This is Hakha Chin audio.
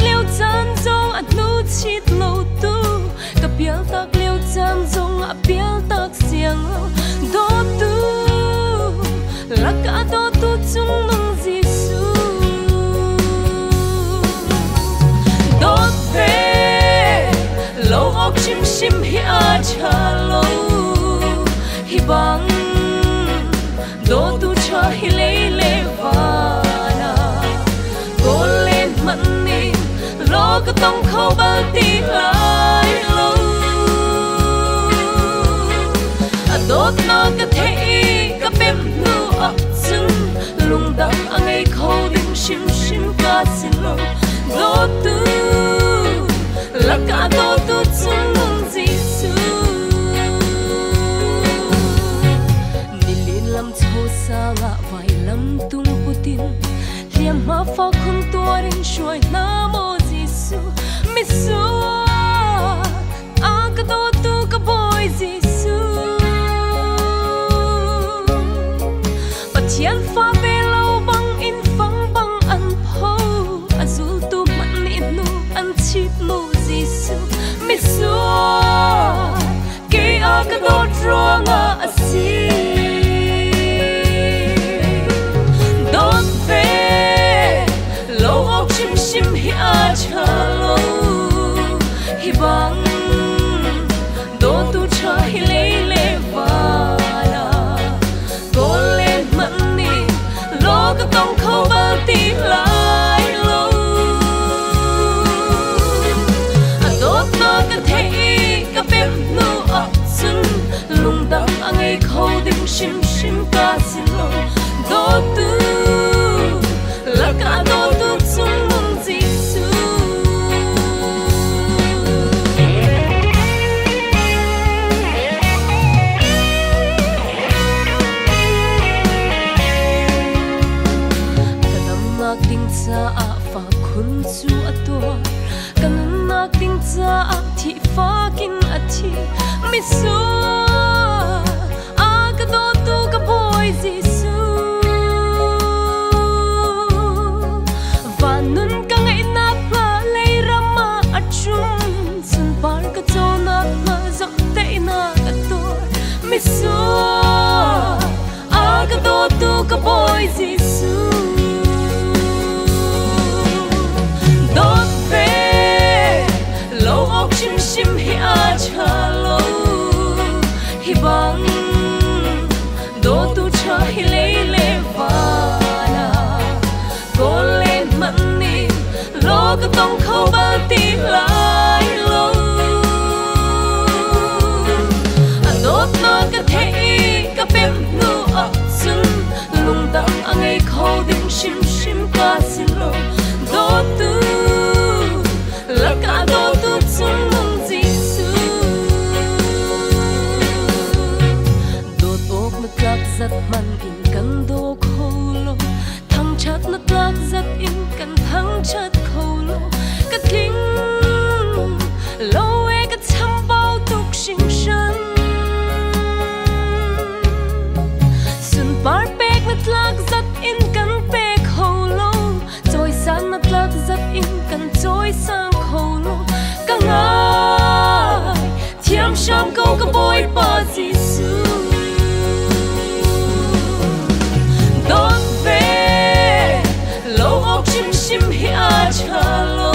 Lio caan zong a hnu chit lo tu, ka pial tak lio caan zong a pial tak siang lo dawtu, laka dawtu cung nung Jesuh. Dawt ve lo ok chim sim hi a cha lo, hi bang dawtu cha hi lei le vana golen man ni lo ka tong kho bal ti lai lo. A dawt na ka thei ka pem nu a chung lungdang a ngei kho ding shim shim ka sin lo dawtu, laka dawtu chung nung Jesuh. Nilin lam chho sanga vai lam tung putin liam ma fa khun tuarin shuai na mo Jesu misu a ka do tu ka boy Jesu. Pathian fa ve lo bang in fang bang an pho azul tu man ni nu an chit mo Jesu misu ke a ka do ruanga asi. Dawt ve lo ok chim sim hi a cha lo, hi bang dawtu cha hi lei le vana golen man ni lo ka tong kho bal ti lai lo. A dawt na ka thei ka pem nu a chung lungdang a ngei kho ding shim shim ka sin lo dawtu, laka dawtu chung nung Jesuh. Ka dam nak ding cha a fa khun chu a tuar, ka nun nak ding cha a thi fa kin a thi mi su a ka dawtu ka boy Jesuh. Van nun ka ngai nak nga lei rama a chung sun par ka cho nak nga zam te na ka tur mi su a ka dawtu ka boy Jesuh. Dawt ve lo ok chim sim hi a cha lo, hi bang dawtu cha hi lei le vana golen man ni lo ka tong kho bal ti lai lo. A dawt na ka thei ka pem nu a chung lungdang a ngei kho ding shim shim ka sin lo dawtu, laka dawtu chung nung Jesuh. Dawt ok na tlak zat man in kan do kho lo, thang chat na tlak zat in kan thang chat kho lo, ka tling lo e ka cham bao tuk shing shan sun par pek na tlak zat in kan pe kho lo, choi san na tlak zat in kan choi sang kho lo, ka ngai thiam sham ko ka boy pa Jesuh. Dawt ve lo ok chim sim hi a cha lo.